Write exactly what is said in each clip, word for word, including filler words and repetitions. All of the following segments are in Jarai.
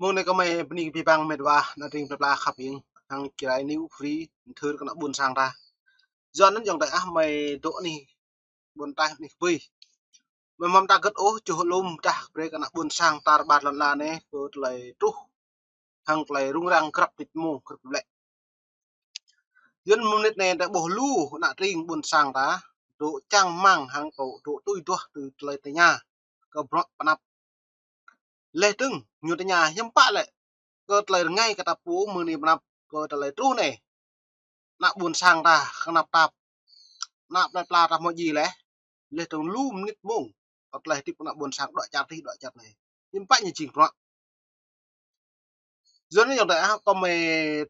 Mơ̆ng anai kơmơi bơni kơ abih bang met wa, ană tring plơi pla khăp hiam, hăng Jrai New Free, thâo kơ ană ƀôn sang ta. Yua anŭn ayŏng adơi ah, mơi dŏ anih ƀôn taih anih kơpơi. Mơi mơ̆n ta gĭt ôh, čuh lŏm tah brơi kơ ană ƀôn sang ta rơbat lŏn la anai, kơ tơlơi truh, hăng tơlơi rŭng răng grăp mơnit mông, grăp lĕ. Yua anŭn mơnit anai ta ƀuh lu ană tring ƀôn sang ta, dŏ čang rơmang hăng dŏ, dŏ tui duah tui tơlơi tơña kơ bruă pơanăp. Laih dơ̆ng, ñu tơña hiư̆m pă lĕ, kơ tơlơi rơngai kơ ta pô mơ̆ng anai pơanăp kơ tơlơi truh anai. Ană ƀôn sang ta, kơnăp tap, ană plơi pla ta hmâo djai laih, laih dơ̆ng lu mơnit mông, kơ tơlơi hơdip ană ƀôn sang dŏ čar adih, dŏ čar anai. Hiư̆m pă ñu jing bruă. Yua anŭn ayŏng adơi ah, kơmơi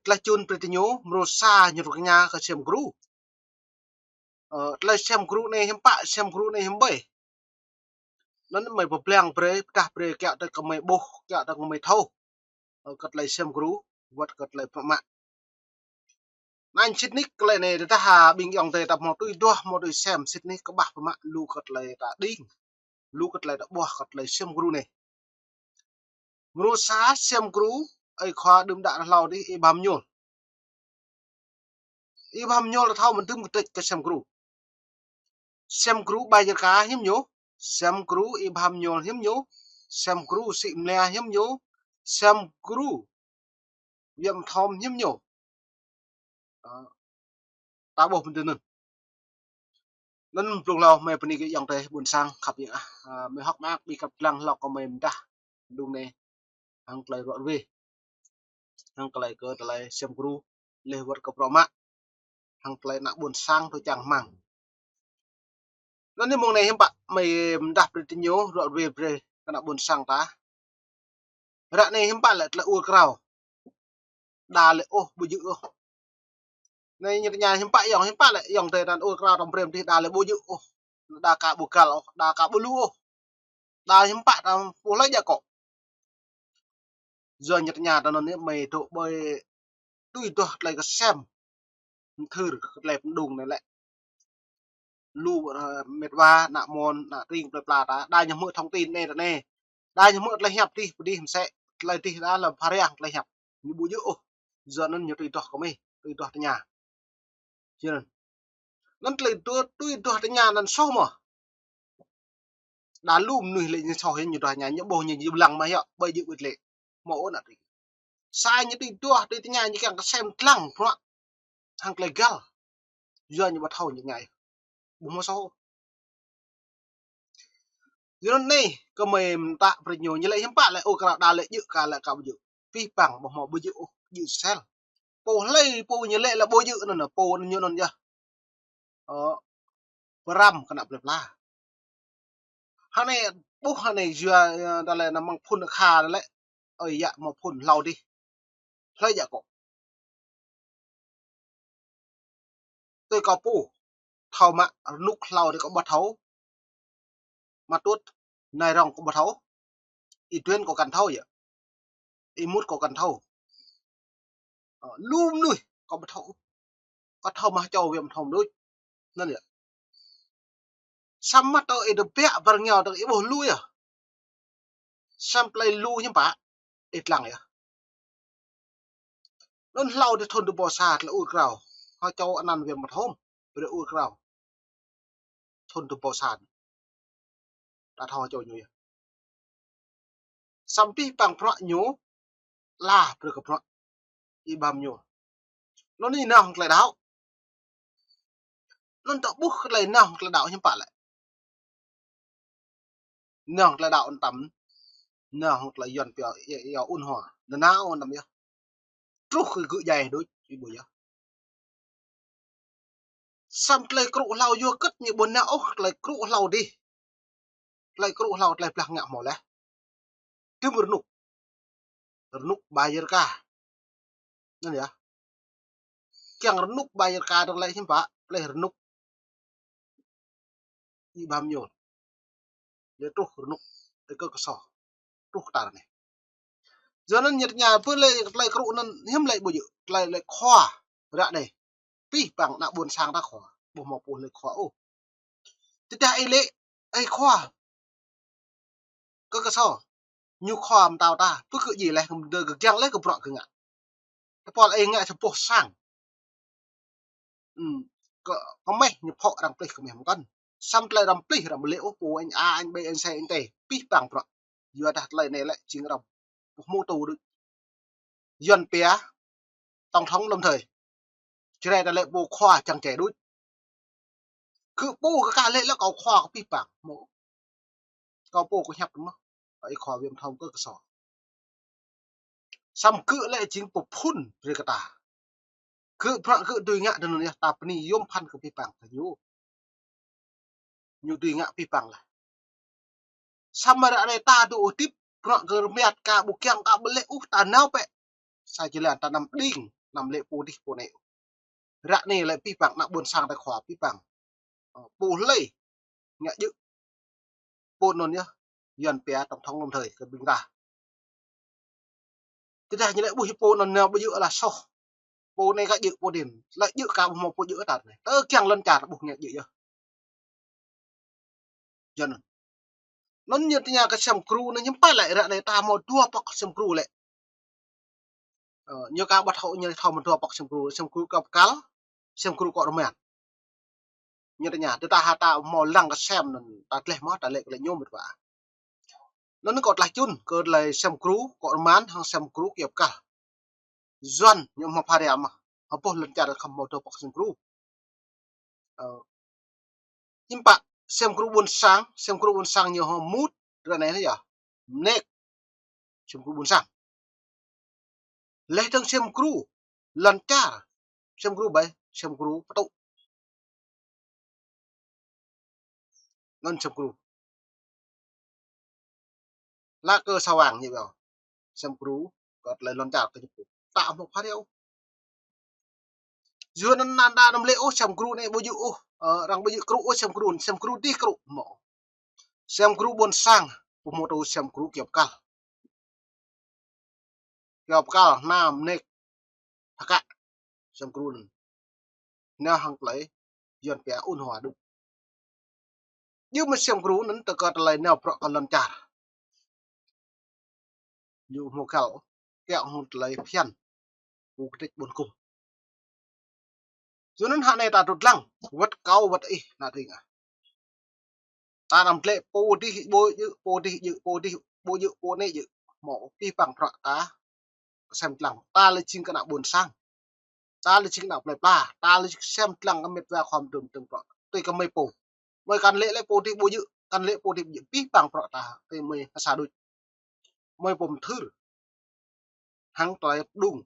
tơlơi čun brơi tơ ñu, mrô sa ñu rơkâo tơña kơ sem gru. Ơ, tơlơi sem gru anai hiư̆m pă, sem gru anai hiư̆m ƀơi. Anŭn mơi pơblang brơi, pơdah brơi kiăng tơ kơmơi ƀuh, kiăng tơ kơmơi thâo. Ơ, kơ tơlơi sem gru, wơ̆t kơ tơlơi pơmă. Anŭn sĭt nik tơlơi anai, tơdah ƀing ayŏng adơi ta hmâo tui duah, hmâo tui sem, sĭt nik kơƀah pơmă lu kơ tơlơi ta đing, lu kơ tơlơi ta ƀuh kơ tơlơi sem gru anai. Mrô sa sem gru, ơi khua đưm đă hlâo adih, Y Bham Nhôl. Y Bham Nhôl ta thâo mơ̆n, đưm kơtĕč kơ sem gru. Sem gru Bajaraka hiư̆m ñu, sem gru Y Bham Nhôl hiư̆m ñu, sem gru Sĭ Mlia hiư̆m ñu, sem gru Viêm Thom hiư̆m ñu. Ơ, ta ƀuh mơ̆n tui anŭn. Anŭn blung hlâo mơi bơni kơ ayŏng adơi ƀôn sang khăp hiam ah. Ơ, mơi hơ̆k mơak ƀing găp dlăng hlâo kơmơi mơdah mơ̆ng anai, hăng tơlơi ruă ruê, hăng tơlơi kơ tơlơi sem gru, laih wơ̆t kơ bruă mă, hăng tơlơi ană ƀôn sang dŏ čang rơmang. Anŭn anai mơ̆ng anai hiư̆m pă mơi mơdah brơi tơ ñu, ruă ruê brơi kơ ană ƀôn sang ta. Ră anai hiư̆m pă lĕ tơlơi ur krao. Đa lĕ ôh, ƀu djơ̆ ôh. Anai ñu tơña hiư̆m pă ayŏng, hiư̆m pă lĕ ayŏng adơi, đa ur krao tŏm brem adih, đa lĕ ƀu djơ̆ ôh. Đa ka ƀu găl ôh, đa ka ƀu lu ôh. Đa hiư̆m pă, đa pô hlơi djă akŏ. Yua ñu tơña tơ anŭn anai, mơi dŏ ƀơi tui duah tơlơi kơ sem. Thâo kơ tơlơi pơđŭng anai lĕ. Lu, ơ, met wa, ană mơ̆n, ană tring plơi pla ta, đa ñu hmư̆ thông tin anai tơ anai. Đa ñu hmư̆ tơlơi hiăp adih, pơ adih mơsĕ, tơlơi adih đa lăm phara tơlơi hiăp. Ñu ƀu djơ̆ ôh. Yua anŭn ñu tui duah kơmơi, tui duah tơña. Yua anŭn. Anŭn tơlơi tui, tui duah tơña anŭn soh mơ̆. Đa lu mơnuih lĕ ñu soh, ñu duah tơña, ñu ƀuh ñu, ñu lăng mă yơh, ƀơi djơ̆ ƀơi tơlơi. Hmâo ôh ană tring. Sa ñu tui duah, tui tơña, ñu kiăng kơ sem lăng bruă hăng tơlơi găl. Yua ñu ƀu thâo ñu ngă. Ƀu hmâo soh. Yua anŭn anai, kơmơi mơtă brơi ñu, ñu lĕ hiư̆m pă lĕ ur krao, đa lĕ djơ̆, ka lĕ ka ƀu djơ̆. Abih bang ƀu hmâo ƀu djơ̆ ôh, djơ̆ sel. Pô hlơi, pô ñu lĕ lĕ ƀu djơ̆ anŭn, pô ñu anŭn yơh. Ơ, pơrăm kơ ană plơi pla. Hơnai, ƀuh hơnai yua, ơ, tơlơi anŭn mơ̆ng phŭn akha lĕ. Ơi yă, hmâo phŭn hlâo adih. Hlơi djă akŏ. Tui kâo pô thâo mă, rơnŭk hlâo adih kâo ƀu thâo. Mă tuăt, nai rong kâo ƀu thâo. Y Tuen kâo kăn thâo yơh. Y Mut kâo kăn thâo. Ơ, lu mơnuih kâo ƀu thâo. Kâo thâo mă čô Viêm Thom đôč. Anŭn yơh. Samơ̆ tơ ih tơbiă ƀar rơngiao tơ ih ƀuh lu yơh. Samơ̆ tơlơi lu hiư̆m pă, ih lăng yơh. Anŭn hlâo adih thŭn dua ƀâo sa tơlơi ur krao. Hơčâo anăn Viêm Thom, brơi ur krao. Thŭn dua ƀâo sa. Ta thâo hơčâo ñu yơh. Samơ̆ abih bang bruă ñu, la brơi kơ bruă Y Bham Nhôl. Anŭn anai nao hăng tơlơi đaŏ. Anŭn ta ƀuh kơ tơlơi nao hăng tơlơi đaŏ hiư̆m pă lĕ. Nao hăng tơlơi đaŏ anŭn tăm. Nao hăng tơlơi Yuan pioh, ia, ia un hoa. Nao anŭn tăm yơh. Truh kơ gơ̆ djai đôč, ih ƀuh yơh. Samơ̆ tơlơi krŭ hlâo yua kơ ñu ƀu nao ôh tơlơi krŭ hlâo adih. Tơlơi krŭ hlâo tơlơi blah ngă hmâo laih. Tơm rơnŭk. Rơnŭk Bajaraka. Anŭn yơh. Kiăng rơnŭk Bajaraka tơlơi hiư̆m pă, tơlơi rơnŭk Y Bham Nhôl. Lĕ truh rơnŭk, ơi kơ kơso. Truh kơ tar anai. Yua anŭn ñu tơña pơ lĕ tơlơi krŭ anŭn hiư̆m lĕ ƀu djơ̆, tơlơi lĕ khua ră anai. Abih bang ană ƀôn sang ta khua, ƀu hmâo pô lĕ khua ôh. Tơdah ih lĕ, ơi khua. Kơ kơso. Ñu khua mơtao ta, pơ kơ ji leh, kơ mơdơ kơ giăng leh kơ bruă kơ ngă. Tơpul ih ngă sa boh sang. Ưm, kơ, kơ meh ñu phŏ arăng plih kơ meh mơ̆n. Samơ̆ tơlơi arăng plih arăng ƀu lĕ ôh, pô anh A, anh B, anh C, anh T. Pih pang bruă. Yua dah tơlơi anai lĕ jing arăng pơhmutu đôč. Yuan pia, tổng thống lâm thời. Jrai ta lĕ pô khua čang čai đôč. Kơ pô kơ ka lĕ lĕ kâo khua kơ pih pang. Mơ̆. Kâo pô kơ hiăp mơ̆. Kâo ih khua viêm thông kơ kơ so. Samơ̆ kơ lĕ jing pơphun brơi kơ ta. Kơ bruă kơ tui ngă tơ anŭn yơh ta bơni yôm phăn kơ pih pang kơ ñu. Ñu tui ngă pih pang lah. Samơ̆ ră anai ta dŏ hơdip, bruă kơ rơmiat ka ƀu kiăng ka ƀu lĕ ôh ta nao pĕ. Sa jơlan ta anăm đing, anăm lĕ pô dih pô anai. Ră anai lĕ pih pang ană ƀôn sang ta khua pih pang. Ơ, pô hlơi ngă djơ̆. Pô anŭn yơh, Yuan pia tổng thống lâm thời kơ ƀing ta. Tơdah ñu lĕ ƀuh pô anŭn nao ƀu djơ̆ lah soh. Pô anai ka djơ̆ pô đin. Lĕ djơ̆ ka ƀu hmâo pô djơ̆ ta anai. Tơ kiăng lŏn čar ƀuh ngă djơ̆ yơh. Yua anŭn. Anŭn ñu tơña kơ sem gru anai hiư̆m pă lĕ ră anai ta hmâo dua pŏk sem gru lĕ. Ơ, ñu ka ƀu thâo ñu thâo mơ̆ dua pŏk sem gru, sem gru kơyâo pơkăl, sem gru akŏ rơman. Ñu tơña, tơdah ta hmâo lăng kơ sem anŭn, ta gleh mơ̆, ta lĕ kơ lĕ ñu mơ̆ wa. Anŭn kâo tlaih čun, kơ tơlơi sem gru akŏ rơman, hăng sem gru kơyâo pơkăl. Yuan ñu hmâo pha ria mơ̆, hơpŏh lŏn čar khŏm hmâo dua pŏk sem gru. Ơ, hiư̆m pă, sem gru ƀôn sang, sem gru ƀôn sang ñu hmâo mŭt, ră anai yơh. Mơnek, sem gru ƀôn sang. Leh dơ̆ng sem gru lŏn čar, sem gru ƀai, sem gru pơtŭ. Anŭn sem gru. Lă kơ sa wang ñu ƀiă. Sem gru, kơ tơlơi lŏn čar kơ ñu pŭ. Ta hmâo pha ria. Yua anŭn anăn ta anăm lĕ ôh, sem gru anai ƀu djơ̆ ôh. Ơ, arăng ƀu djơ̆ kru ôh, sem gru, sem gru dih kru. Mơ̆. Sem gru ƀôn sang, pơhmutu sem gru kơyâo pơkăl. Kơyâo pơkăl, hna mơnek, hơkă, sem gru anŭn. Nao hăng tơlơi, Yuan pia ôn hòa đôč. Djơ̆ mơ̆ sem gru anŭn tơ kơ tơlơi nao bruă kơ lŏn čar. Ñu hmâo găl, kiăng hmâo tơlơi phiăn. Pô kơtrĕč ƀôn kŭm. Yua anŭn hă anai ta tŭ lăng, wơ̆t kâo wơ̆t ih, ană tring ah. Ta anăm lĕ pô dih ƀu djơ̆, pô dih djơ̆, pô dih ƀu djơ̆, pô anai djơ̆. Hmâo pih pang bruă ta, kơsem lăng. Ta lĕ jing kơ ană ƀôn sang. Ta lĕ jing ană plơi pla. Ta lĕ jing kơsem lăng kơ met wa khua mơdơ̆ng mơdơ̆ng bruă. Tui kơ mơi pô. Mơi kăn lĕ lĕ pô dih ƀu djơ̆, kăn lĕ pô dih ƀu djơ̆. Pih pang bruă ta, tui mơi hơsa đôč. Mơi pô mơthưr. Hăng tơlơi pơđung.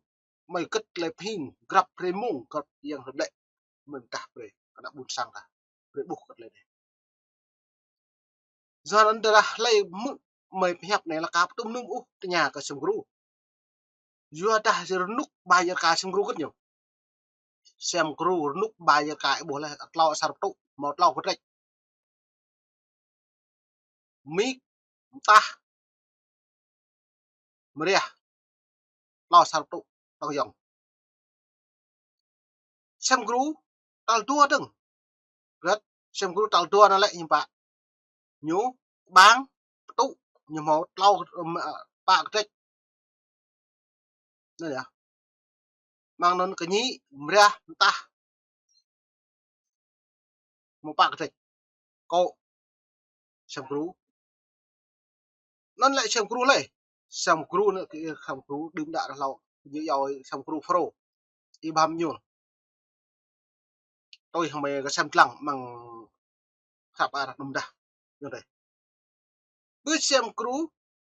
Mơi kơ̆t tơlơi pơhing, grăp brơi mông, grăp yang hơdlĕ. Mơi mơdah brơi, kơ ană ƀôn sang ta. Brơi ƀuh kơ̆t tơlơi anai. Yua anŭn tơdah hlơi mơ̆ mơi pơhiăp anai lă ka pơtŭm nŭm ôh tơña kơ sem gru. Yua dah rơnŭk ba jơr ka sem gru kơ̆t ñu. Sem gru rơnŭk ba jơr ka ih ƀuh leh tlâo asar pơtŭ, hmâo tlâo kơtrĕč. Mik, mơtah, mơriah, tlâo asar pơtŭ, tŏng yŏng. Sem gru, tal dua dơ̆ng. Gơ̆t, sem gru tal dua anŭn lĕ hiư̆m pă. Ñu, kơƀang, pơtŭ, ñu hmâo tlâo, ưm, ơ, pă kơtrĕč. Anŭn yơh. Mơ̆ng anŭn kơ ñi, mơriah, mơtah. Hmâo pă kơtrĕč. Kơ sem gru. Anŭn lĕ sem gru lĕ. Sem gru anŭn kơ sem gru đưm đă rơhlâo. Ñu yua sem gru Phrô. Ih băm ñu. Tui hăng mơi kơsem lăng mơ̆ng khăp arăng đưm đă. Ñu dêh. Ƀơi sem gru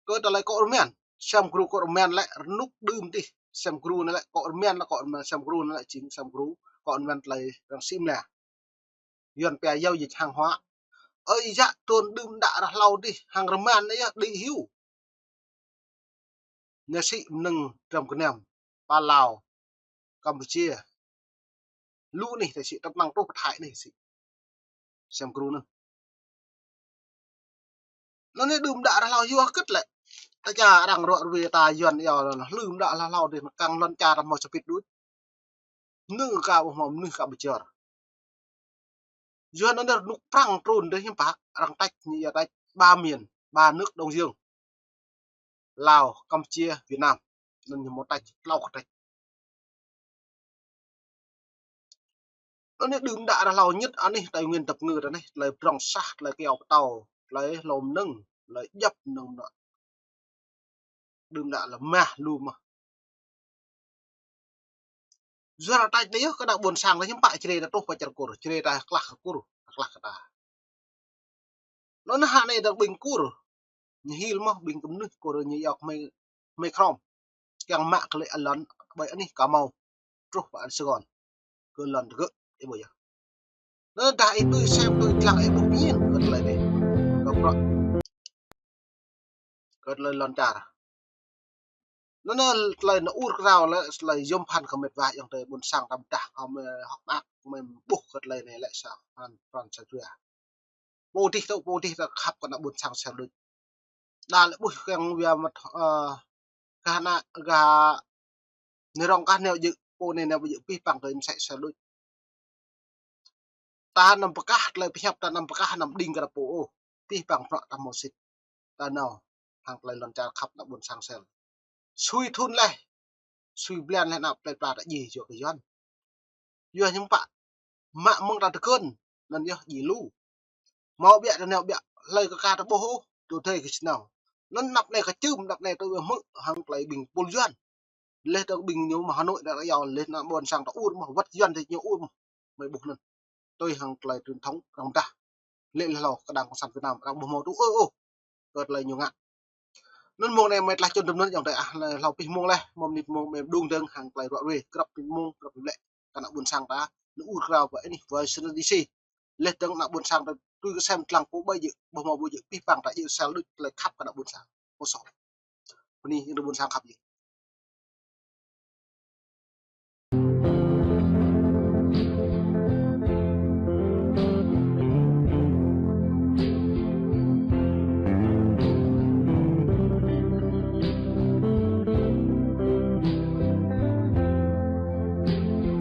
kơ tơlơi akŏ rơman. Sem gru akŏ rơman lĕ rơnŭk đưm dih. Sem gru anai lĕ akŏ rơman lĕ akŏ rơman sem gru anai lĕ jing sem gru akŏ rơman tơlơi arăng sĭ mơla. Yuan pia giao dịch hàng hóa. Ơi yă tơl đưm đă rơhlâo dih hăng rơman anai yơh đĭ hyu. Ñu sĭ mơnơ̆ng dram gơnam, Palau, Campuchia. Lu anih ta sĭ, tơpă mơ̆ng truh pơ Thái anih sĭ. Sem gru anŭn. Anŭn anai đưm đă rơhlâo yua kơ̆t lĕ. Ta ča arăng ruă ruê ta Yuan iâu anŭn, đưm đă rơhlâo dih mơ̆ kăng lŏn čar hmâo sa pit đôč. Mơnuih ka ƀu hmâo, mơnuih ka ƀu jơr. Yua anŭn rơnŭk prăng trŭn dih hiư̆m pă, arăng tĕč ñu yua tĕč ba miền, ba nước Đông Dương. Lào, Campuchia, Việt Nam. Anŭn ñu hmâo tač tlâo kơ tač. Anŭn ñu đưm đă ră hlâo ñit anih Tây Nguyên tơpơngư ră anai, tơlơi prŏng sah, tơlơi kyâo pơtâo, tơlơi hlô mơnơ̆ng, tơlơi djŏp mơnơ̆ng mơnă. Đưm đă lĕ mah lu mơh. Yua ră tač anai yơh kơ ană ƀôn sang ta hiư̆m pă Jrai ta truh pơ čar Kur, Jrai ta klah kơ Kur, klah kơ ta. Anŭn hă anai dơ̆ng ƀing Kur, ñu hil mơh ƀing kơmnuih Kur ñu yŏk hmei, hmei Krôm. Kiăng mă kơ lĕ alăn ƀơi anih Kơ Mâu truh pơ Sài Gòn. Kơ lŏn tơgơ̆, ih ƀuh yơh. Anŭn dah ih tui sem tui lăng ih ƀuh pơmĭn kơ tơlơi anai. Kơ bruă, kơ tơlơi lŏn čar. Anŭn tơlơi anŭn ur krao lĕ tơlơi yôm phăn kơ met wa ayŏng adơi ƀôn sang ta pơdah kơ mơi hŏk mơak, mơi ƀuh kơ tơlơi anai lĕ sa pran, pran sa jua. Pô dih tŭ, pô dih ta khăp kơ ană ƀôn sang sel đôč. Đa lĕ ƀuh kiăng wia mơ̆t, ơ, gah ană, gah anai rŏng kah neo jơ̆, pô anai neo jơ̆ pih păng kơ mơsĕ sel đôč. Ta anăm pơkah tơlơi pơhiăp, ta anăm pơkah anăm đing kơ ta pô ôh. Pih păng bruă ta hmâo sĭt. Ta nao hăng tơlơi lŏn čar khăp ană ƀôn sang sel. Sui thun laih, sui blan laih ană plei pla ta djai yua kơ Yuan. Yua hiư̆m pă mă mơ̆ng ta tơkơn, anŭn yơh djai lu. Hmâo ƀiă ta nao ƀiă, hlơi kơ ka ta ƀuh ôh, tơdơi kơ čơnao. Anŭn anăp anai kơ čưm, anăp anai tui hmư̆ hăng tơlơi ƀing pul Yuan. Laih dơ̆ng ƀing ñu mơ̆ng Hà Nội ta iâu, laih ană ƀôn sang ta ur mơ̆, wơ̆t Yuan ta ñu ur mơ̆. Mơi ƀuh anŭn. Tui hăng tơlơi truyền thống arăng pơdah. Lĕ laih hlâo kơđang Cộng sản Việt Nam arăng ƀu hmâo tŭ ư ôh kơ tơlơi ñu ngă. Anŭn mông anai mơi tơlơi čun tơm anŭn ayŏng adơi ah, laih hlâo pih mông laih, mơ̆ng mơnit mông mơi đung dơ̆ng hăng tơlơi ruă ruê, krăp mơnit mông, krăp lĕ kơ ană ƀôn sang ta, anŭn ur krao pơ anih Washington D C. Laih dơ̆ng ană ƀôn sang ta tui kơ sem lăng pô ƀai jơ̆, ƀu hmâo ƀu jơ̆, pih păng ta jơ̆ sel đôč tơlơi khăp kơ ană ƀôn sang. Pô sŏ. Bơni ayŏng adơi ƀôn sang khăp jih.